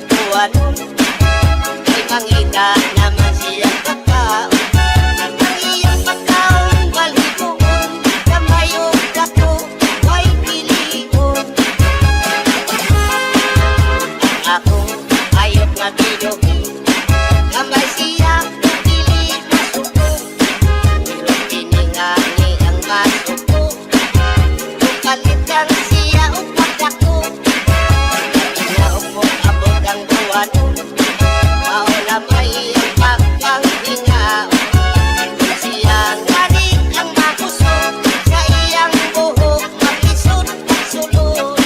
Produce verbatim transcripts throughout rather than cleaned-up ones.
Kuwanon, kay mangita naman siya pagkaon. Ang iyang pagkaon, balhiboon, gamay o dako, way pilion. Ang akong hayop nga binuhi, gamay siya, dili masuko. Pero kini ngani ang masuko. Mopalit lang siya og pagdako. Nga og moabot ang buwanon, mao na may iyang pagpanghingaon. Siya ngani ang makusog sa iyang buhok, maglisod, magsulod.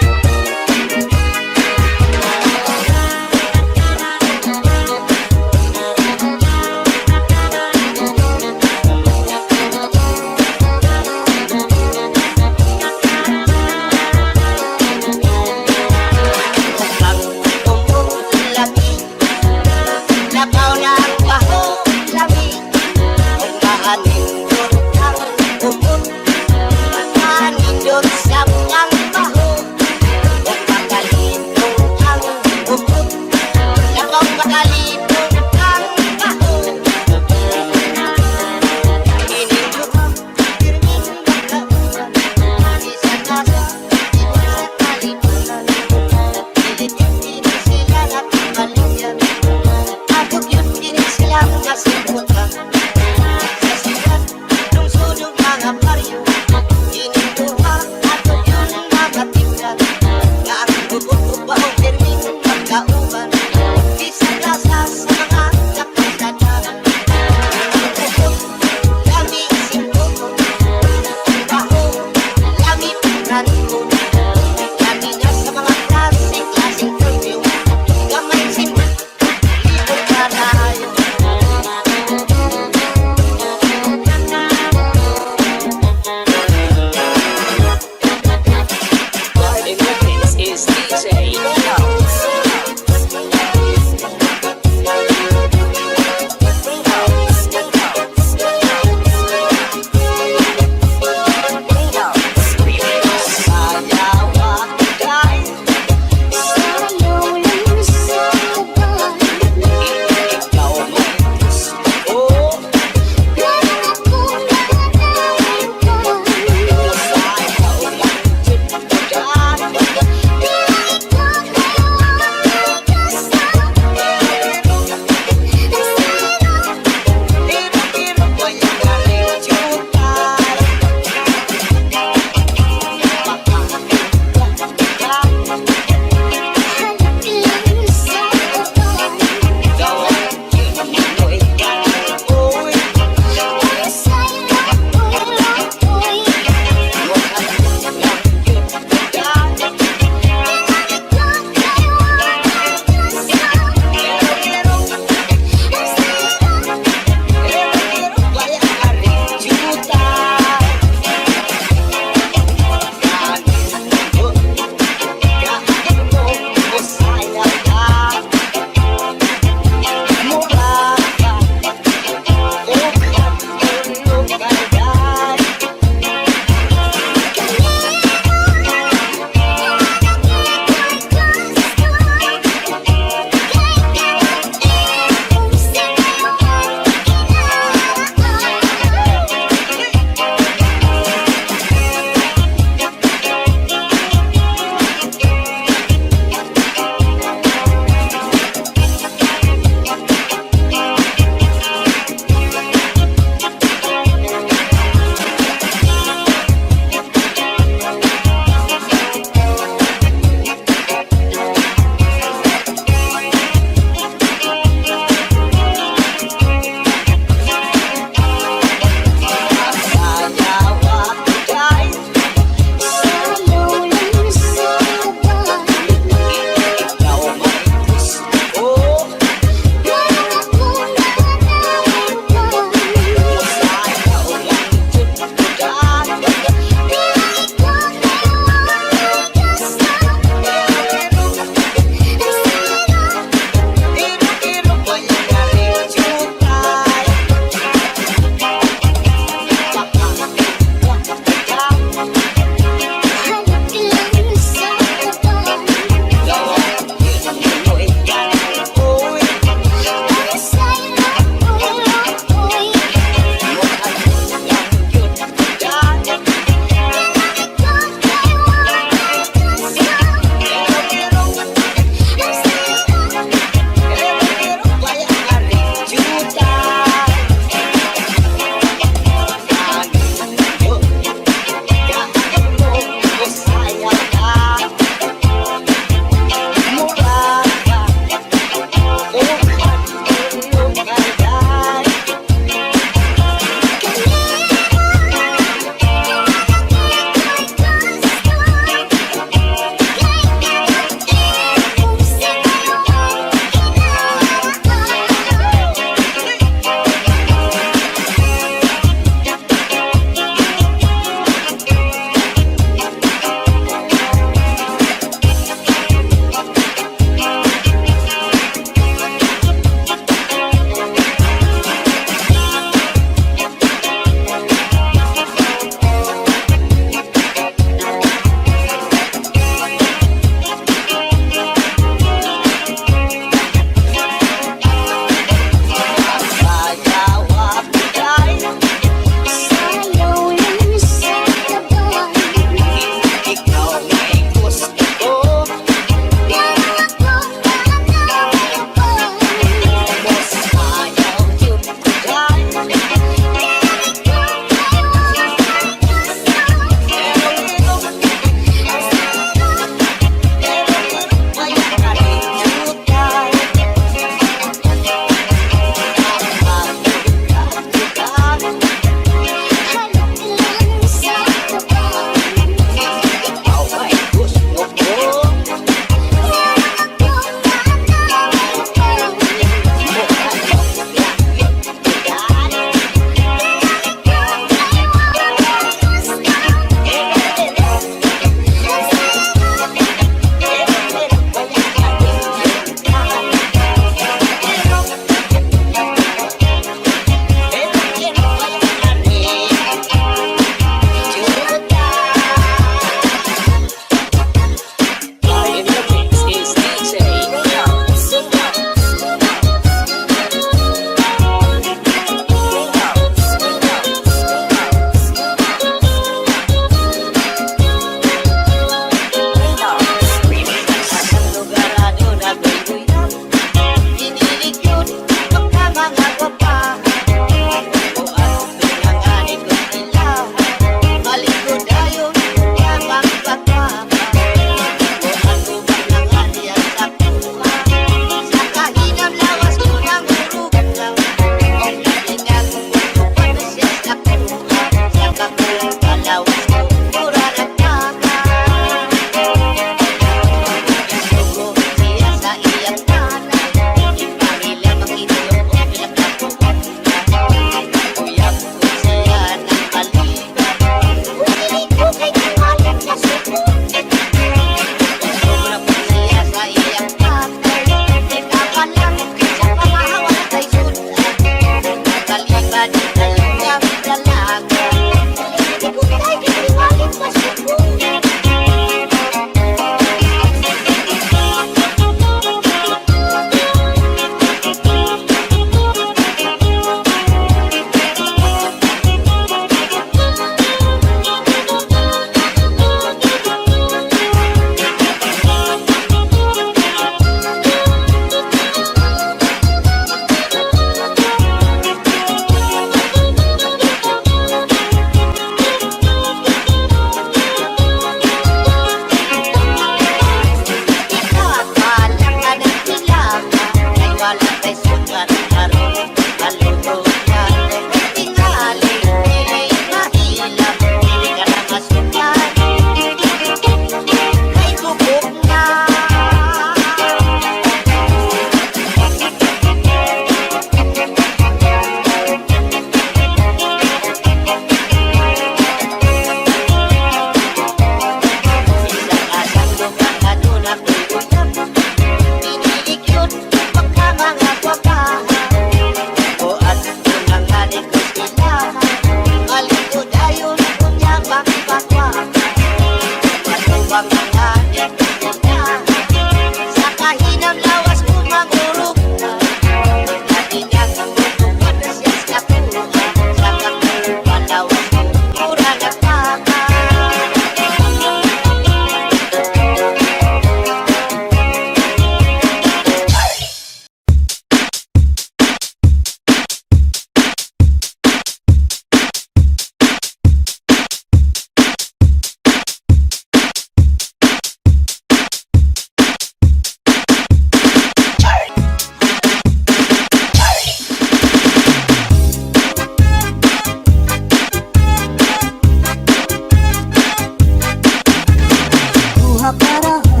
Kuha paraha,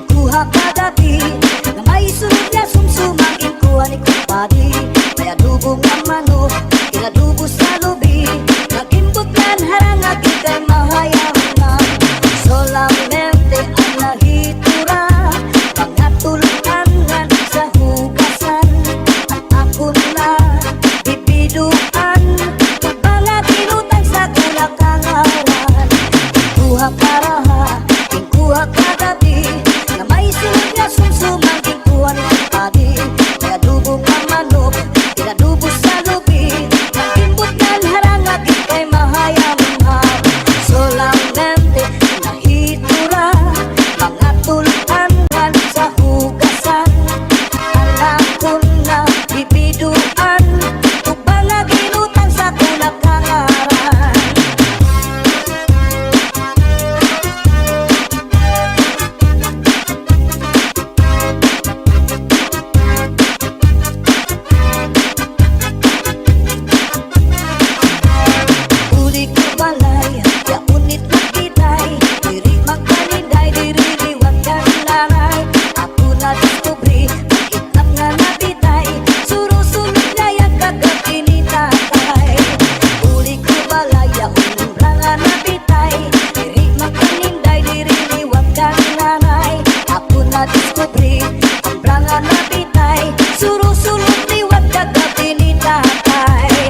kuha kagab-i, nga may sulod nga sumsuma, kuha ni kumpadi. May adobo nga manok, inadobo sa lubi, nagimbot ngan haranga kay mahayam na. Solamente an nahitura, mga tul-an ngan sa hugasan. An akon na bibidoan, mga ginutang sa akon nga kangaran. Kuha paraha, kuha kagab-i, nga may sulod nga sumsuma, kuha ni kumpadi. May adobo nga manok, inadobo sa lubi, nagimbot ngan haranga kay mahayam na. Solamente nahitura, mga tul-an ngan sa hugasan. An akon na bibidoan, ug mga ginutang sa akon nga kangaran. Uli ko balay, yaon it nagbitay, diri magkaninday, diri liwat kan nanay. Ako nadiskubre, an itlap nga nabitay, surusulod layag kagab-i ni tatay. Uli ko balay, yaon hembra nga nabitay, diri magkaninday, diri liwat kan nanay. Ako nadiskubre, hembra nga nabitay, surusulod liwat kagab-i ni tatay.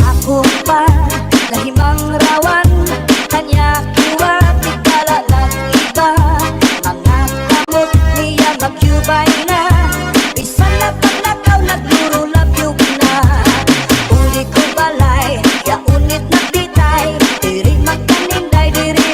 Ako pa nahimangrawan, kanya kiwa, tikala nag-iba. Mga kamot niya magyubay na, bisan na paglakaw naglurulabyog na. Uli ko balay, yaon it nagbitay, diri magkaninday, diri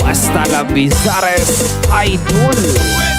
Basta la Bizares, idol.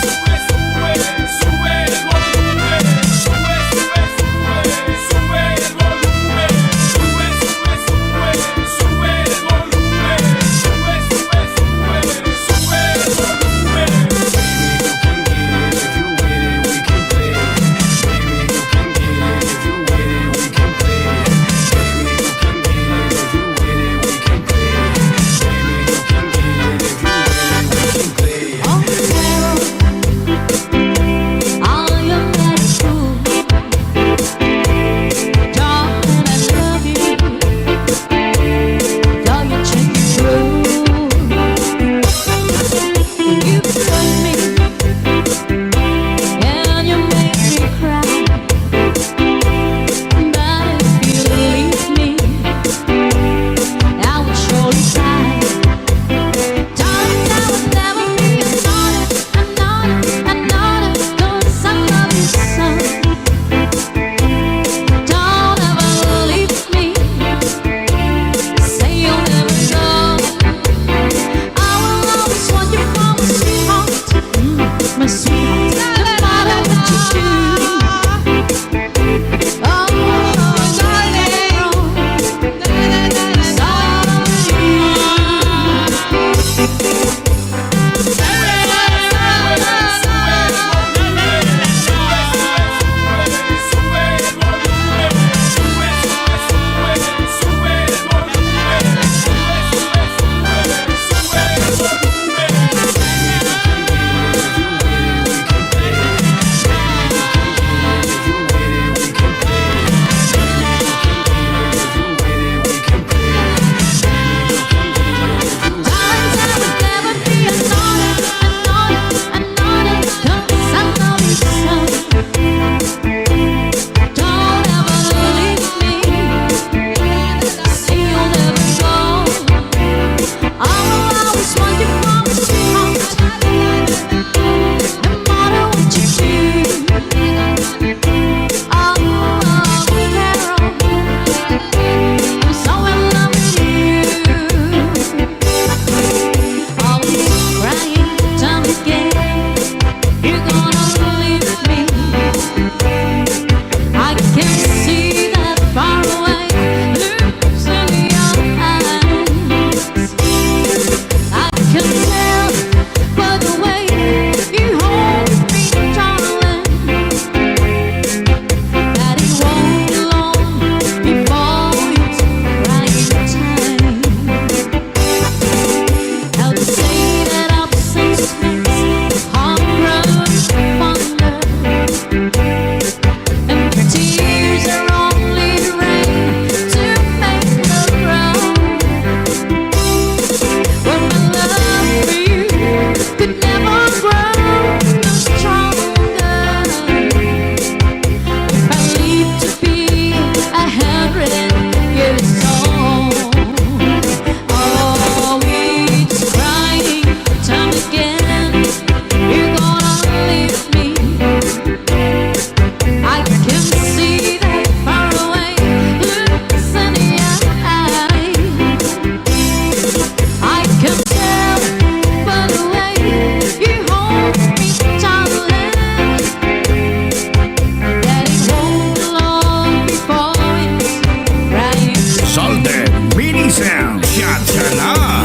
Salted Mini Sound, cha-cha-la.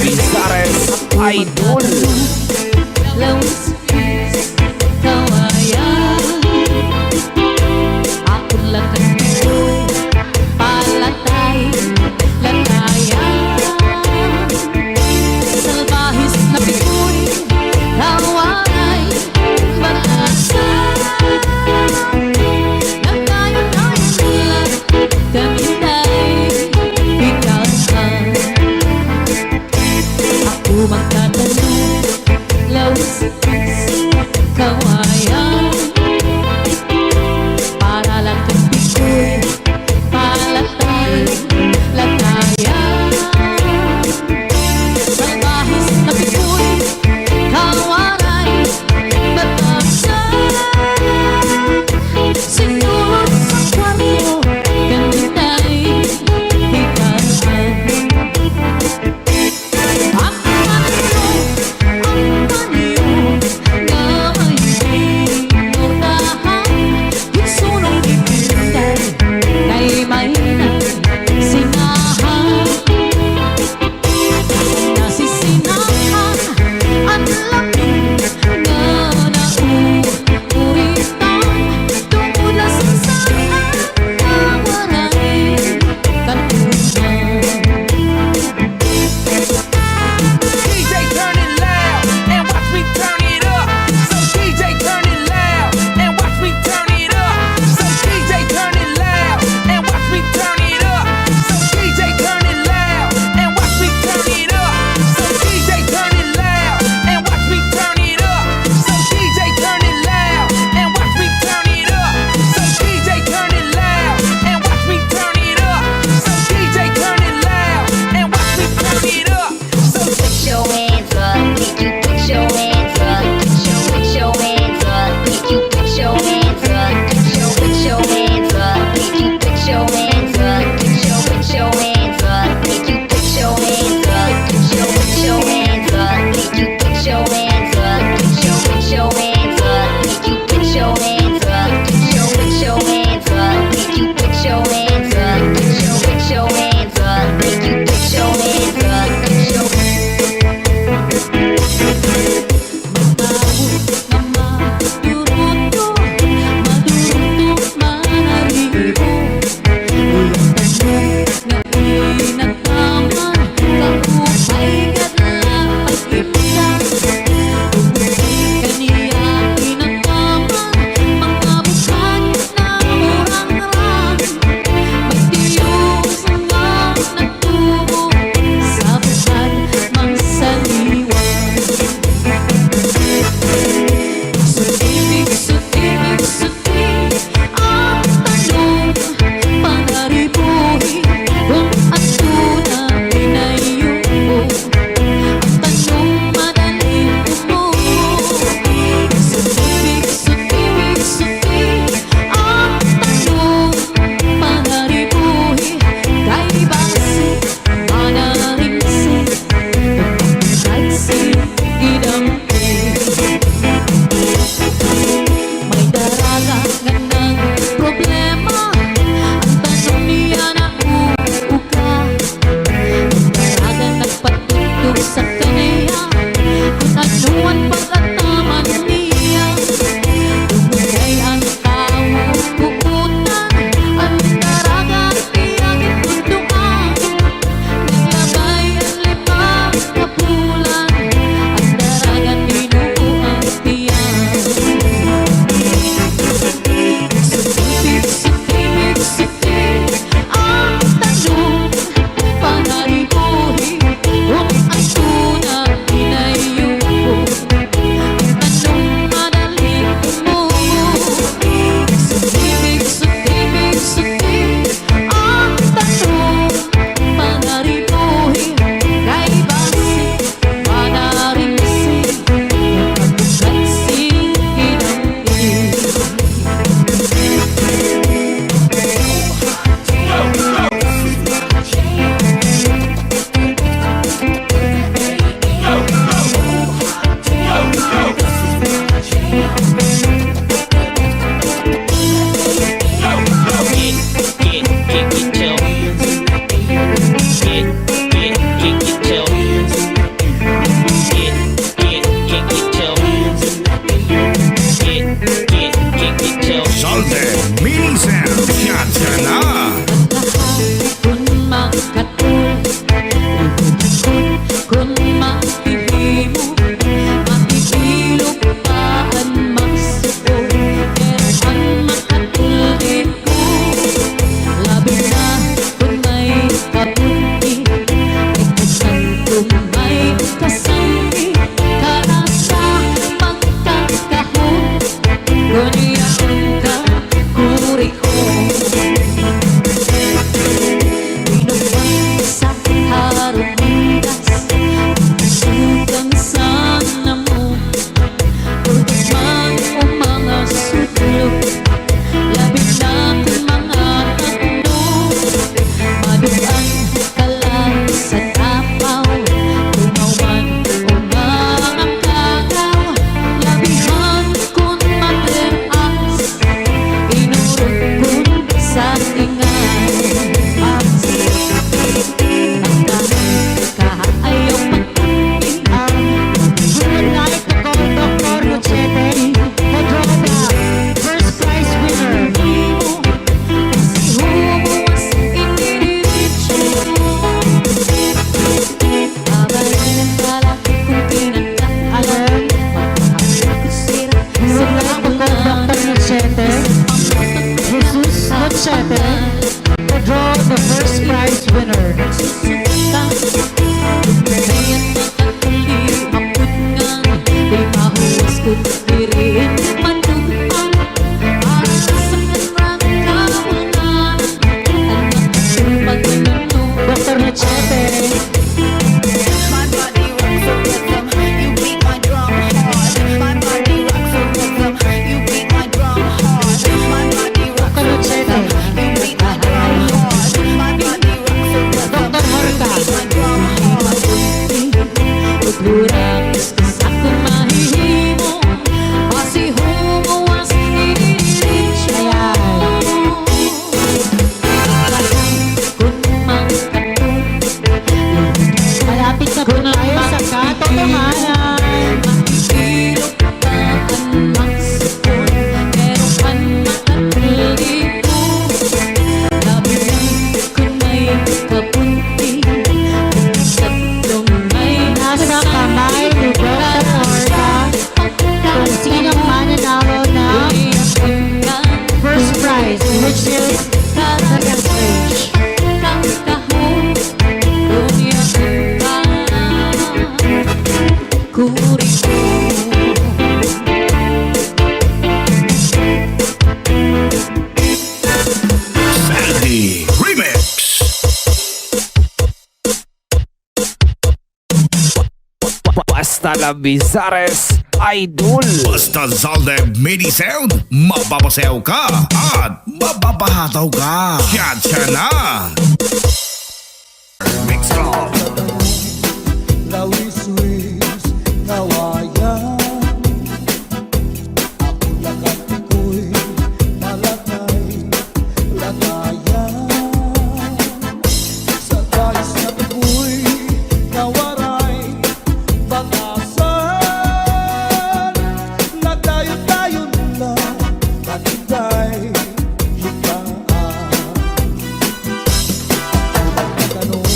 Pizares Idol. Lawispis, kawayan. Ako la kaniyo, palatay, latayan. Salbahis na bitoy, kawayan, balasa. Nagkayod-ayod la, kami tay pikasan. Ako magtatanong, Talavisares Idol. Basta Zaldeb Midi Sound, mapapasayaw ka at mapapahataw ka. Cha-cha na! Mix Club. Lawis-wis, kawayan. Ako lakat iko'y malakay, lakayan. Sa dais na iko'y kawaray, batasan. Nagdayon-dayon la, nagday hikaan. Ako nagtatanong,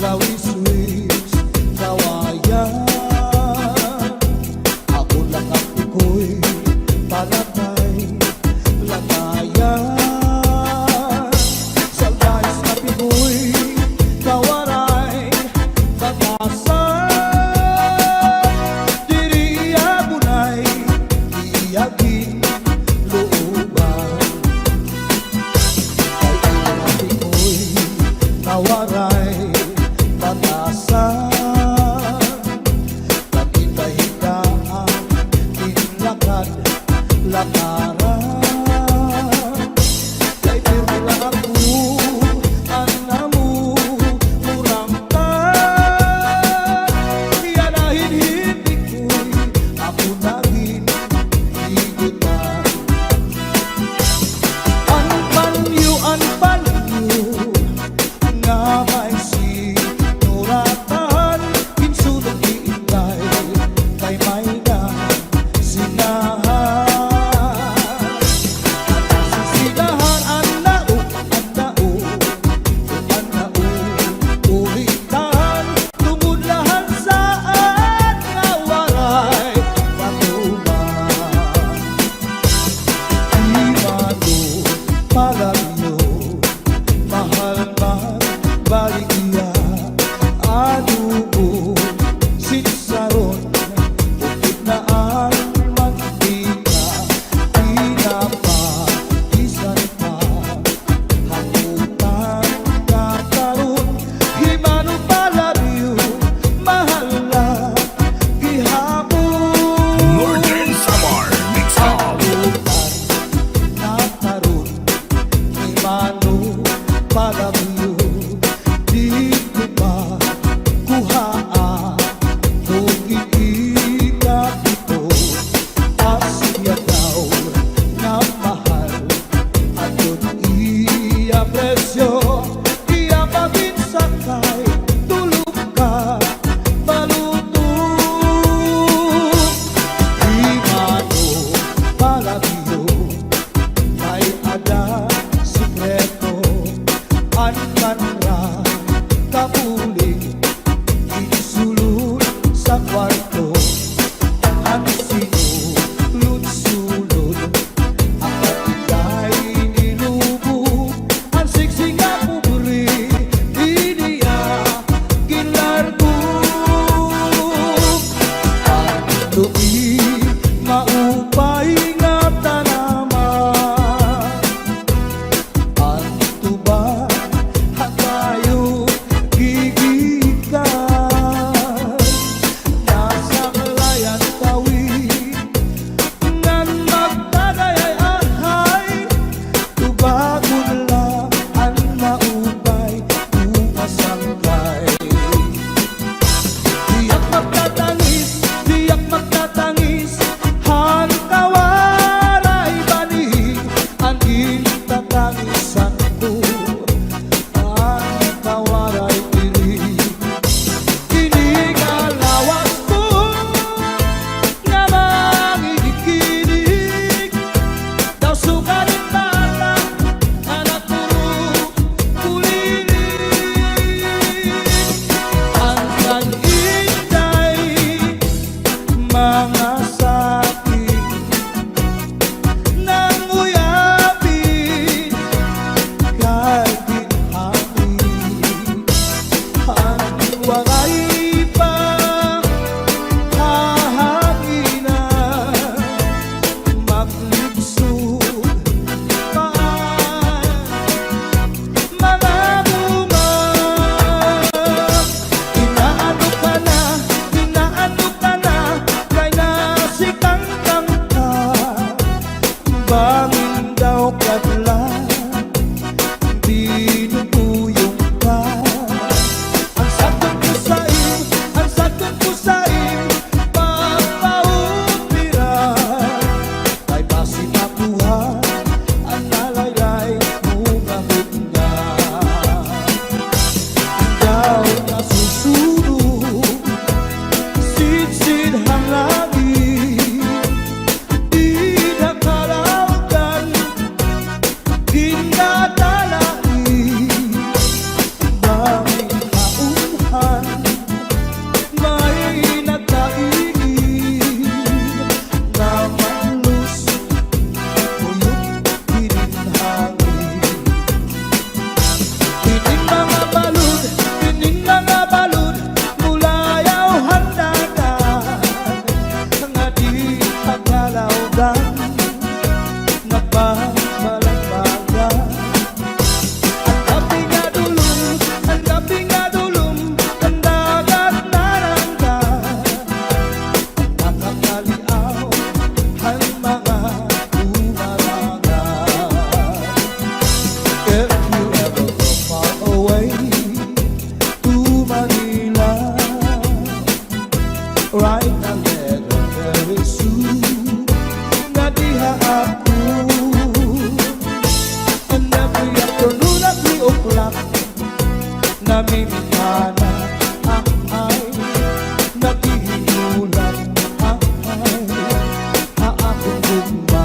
lawis-wis, kawayan. Ako lakat iko'y palakay, lakayan. Sa dais na iko'y kawaray, batasan. Diri iya bunay, iya ginlooban. Kay ira iko'y kawaray, batasan. Pagkita-hitaan, ginlakad, lakaran. Kay pirmi la ako, an amo murang tan. Iya na hinhindi ko'y ako na ginhigutan. An panyo, an panyo, nga may sinuratan, ginsulod ni Inday kay may nasinahan. An nasisinahan, an nao, an nao, an nao, ulitan, tungod la han saad nga waray katuman. Di mano palabyo, mahal man baligya, adobo, sitsaron, upod na an mantika, tinapa, bisan pa hakutan nga karon, di mano palabyo, mahal la gihapon. Northern Samar Mix Club. Hakutan nga karon, di mano palabyo, di Namimana, ahay, naghihinulat, ahay, ha akon gugma.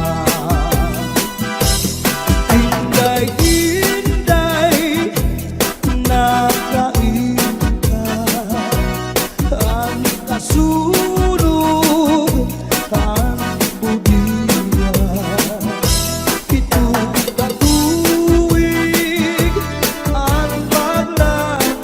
Inday, Inday, nakain ka, an kasunog, an budiya. Pito ka tuig an paglakat,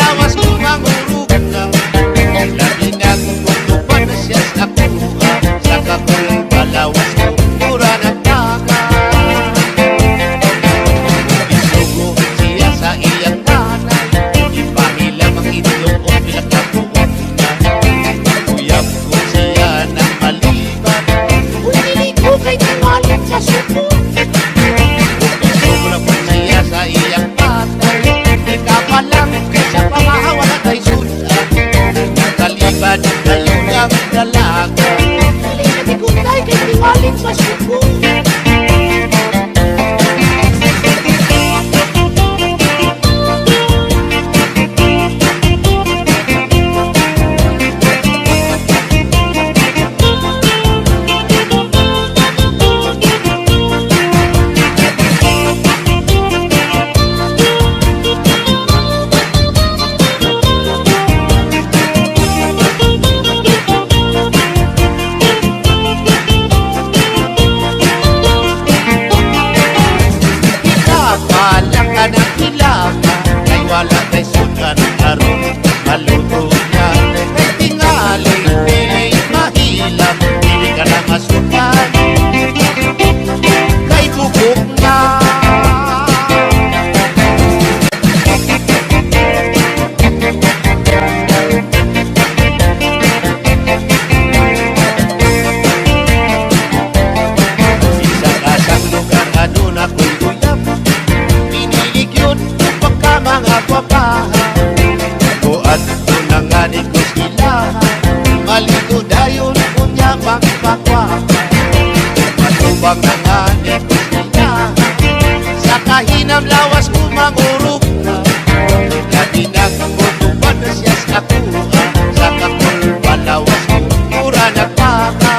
Lawas ko mangurog na, labi na ko kung tupad na siya sa akoa. Sa kakul palawas ko, mura nagtaka. Isugo siya sa iyang nanay, ipahilam ang itlog o pila ka buok na. Uyab ko siya ng maliban. Uy, dili ko kay timalit sa suko. Sobra po siya sa iyang tatay. Ikaw pa lang kay sa pamahaw, wala kay sudan. Natalibad kayo ng dalaga. Dili na di ko tay kay timalit sa suko. Ikaw pa lang ka nagkilala, kay wala kay sudan aron maluto na. Kay tingali dili mahilap, dili ka na masudan. Kay bugok na. Isa ka sa lugar aduna ko'y uyab. Pinili gyud ko pa ka mga gwapaha. Buat ko na ngani ko sila. Maligo dayon unya magpagwapa. Matubang na ngani ko sila. Sa kahinam lawas ko mangurog na. Labi na ko tupad na siya sa akoa. Sa kakul palawas ko, mura nagpaka.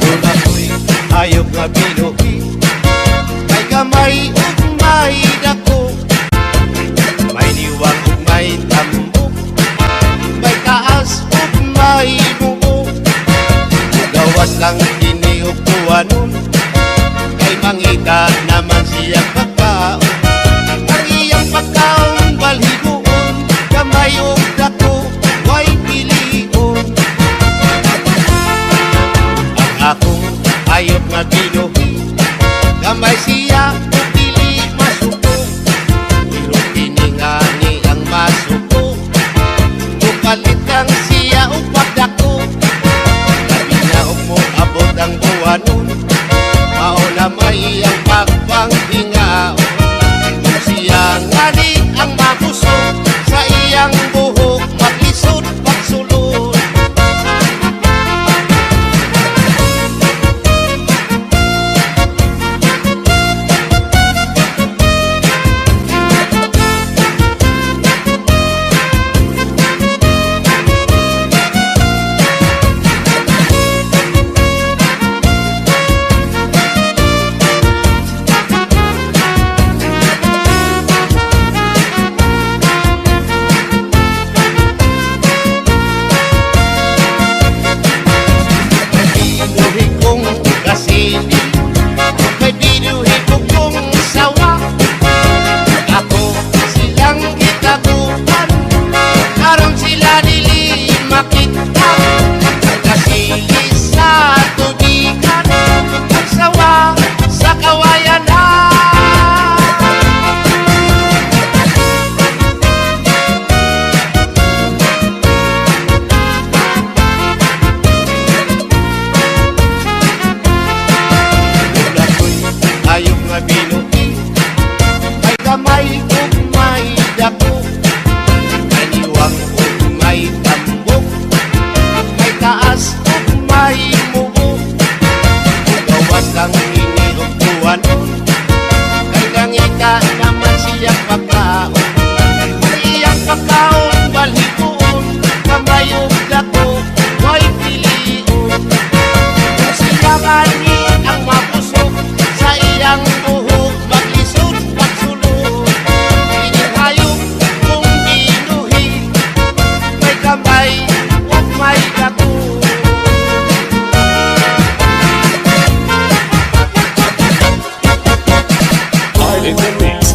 Duna ko'y hayop nga binuhi, may gamay ug may dako, may diwang ug may tambok, may taas ug may buo. Gawas lang ini ug kuwanon, kay mangita naman siya pagkaon. Ang iyang pagkaon, balhiboon, gamay ug dako, way pilion. Ang akong hayop nga binuhi, gamay siya ug dili masuko. Pero kini ngani ang masuko. Mupalit lang siya og pagdako. Labi na og moabot ang buwanon. Mao na may iyang pagpanghingaon. Kung siya ngani ang mabusog, sa iyang buhok maglisod, pagsulod.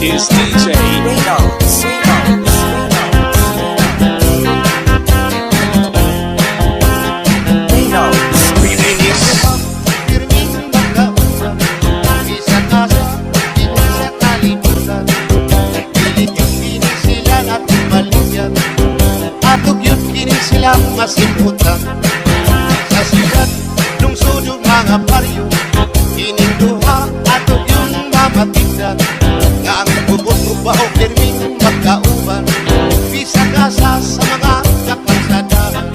Is D J Reno, Reno, Reno. Pirming magkauban, isa ka sa, isa ka libutan. Dili gyud kini sila nga tumaligan. Ato gyud kini sila masimhutan. Sa syudad, lungsod o mga baryo, kining duha ato gyud mamatikdan. Nga ang kubot ug baho pirming magkauban. Bisag asa sa mga kakalsadahan.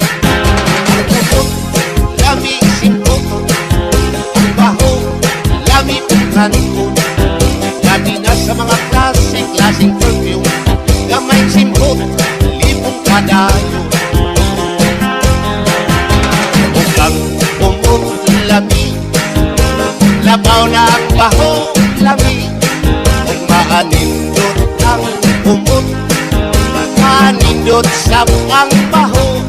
Ang kubot, lami simhuton. Ang baho, lami pungkanon. Labi na sa mga klase-klaseng perfume. Gamay simhot, libong padayon. Ug ang kumot, lami. Labaw na ang baho, lami. Ug maanindot ang kumot. Maanindot sab ang baho.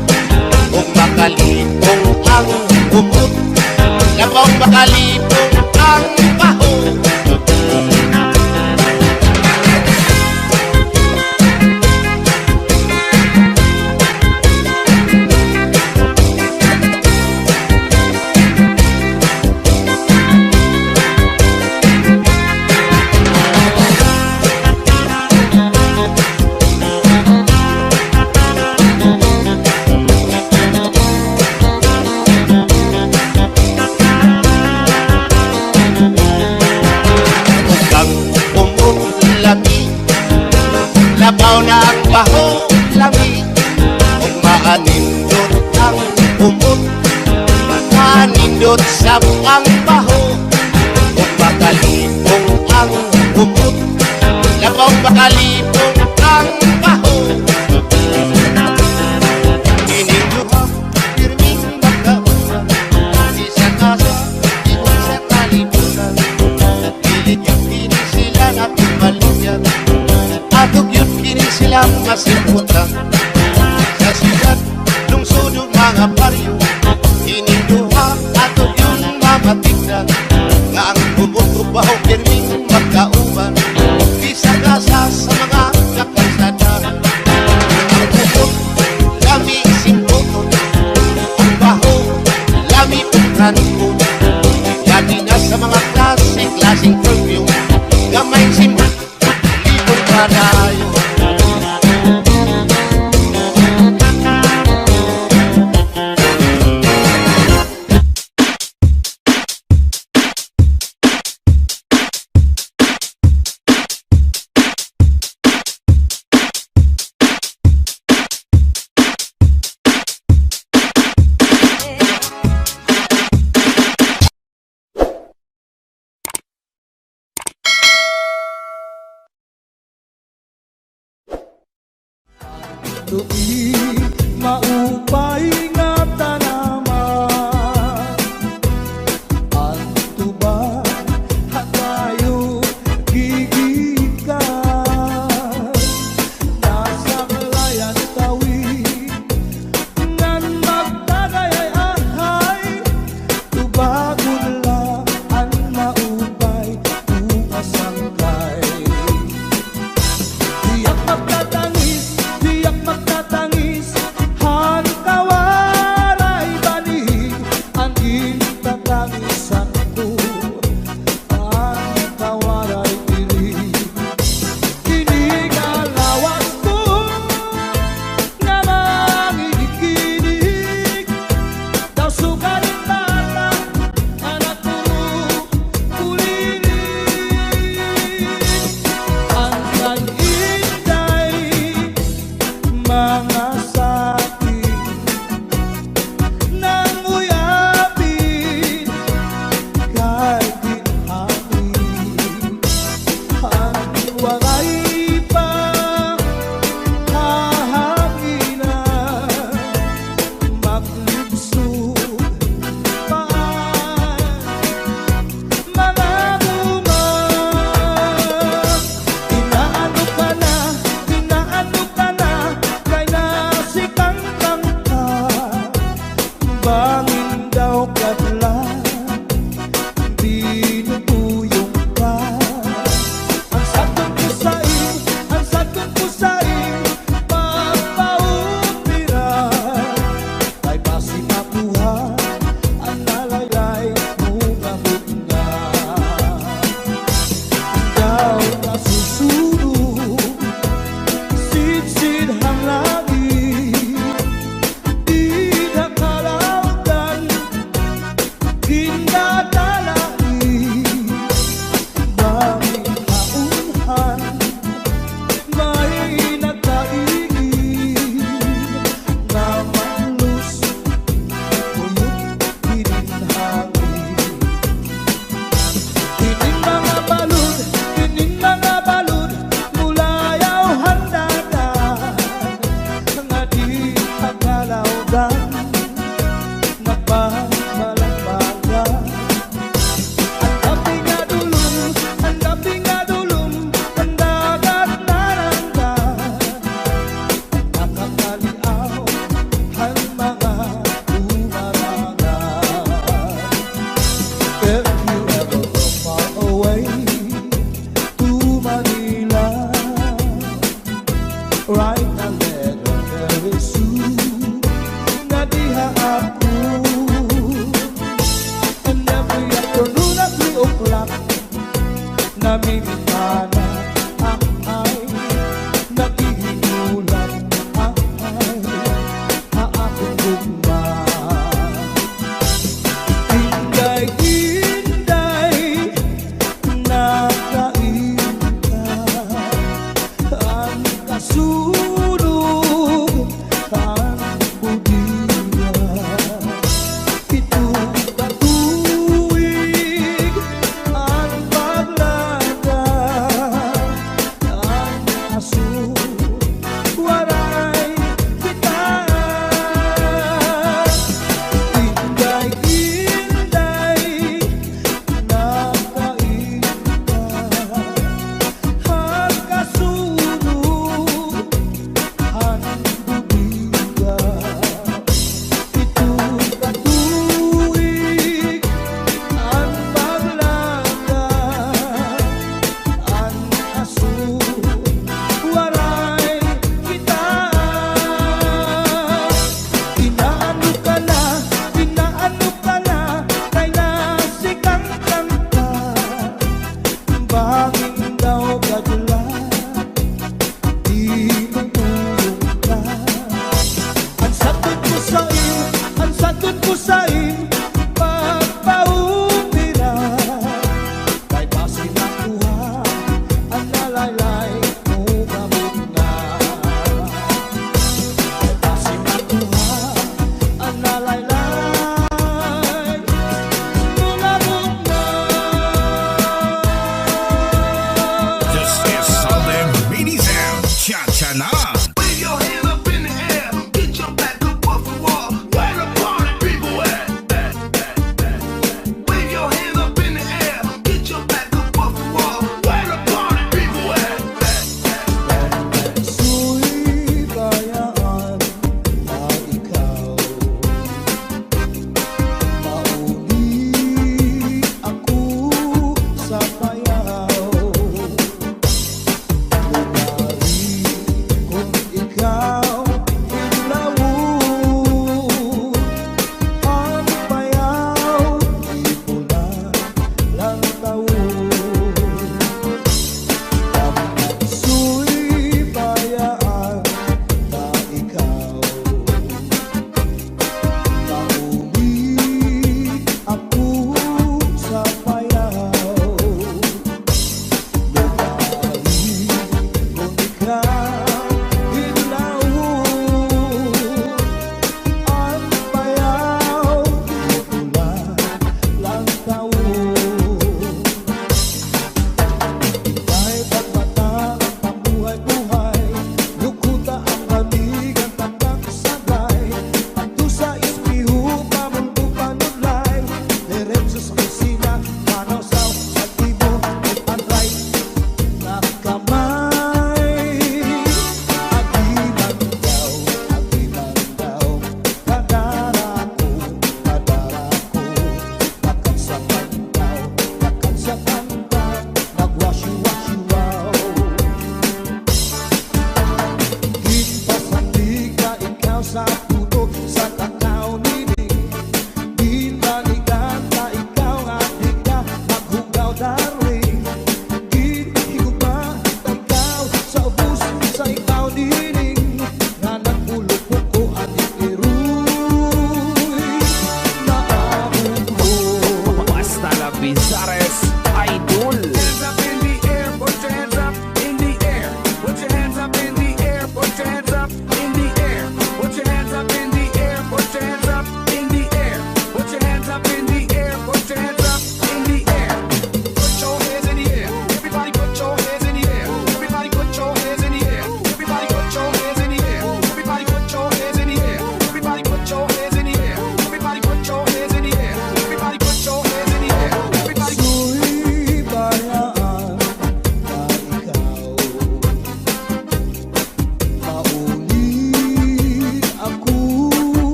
Ug makalibong ang kumot. Labaw makalibong ang baho. Ug ang kumot lami, labaw na ang baho lami. Ug maanindot ang kumot, maanindot sab ang baho. Ug makalibong ang kumot, labaw makalibong ang baho. Kining duha pirming magkauban, isa ka sa, isa ka libutan. Dili gyud kini sila nga tumaligan. Ato gyud kini sila masimhutan. Sa syudad, lungsod o mga baryo, kining duha ato gyud mamatikdan. Nga ang kubot ug baho pirming magkauban. Bisag asa sa mga kakalsadahan. Ang kubot, lami simhuton. Ang baho, lami pungkanon. Labi na sa mga klase-klaseng perfume. Gamay simhot, libong padayon. Tuig maupay nga tanaman, an tuba ha kayo gigikan. Nasaklay an tawi ngan magtagay ay ahay, tubagon la an maupay, bunga sangkay. Tiyak magtatangis, tiyak magtatangis, han kawaray banig, an gintatangisan ko, an kawaray diri. Ini nga lawas ko nga manginig-inig, daw sugaring bata, anak ko, kuliling. An kay Inday, mga saking nanguyapin kay ginhangin, an waray pa hahanginan, maglibsog pa an mga bunga. Inaano ka na, inaano ka na, kay na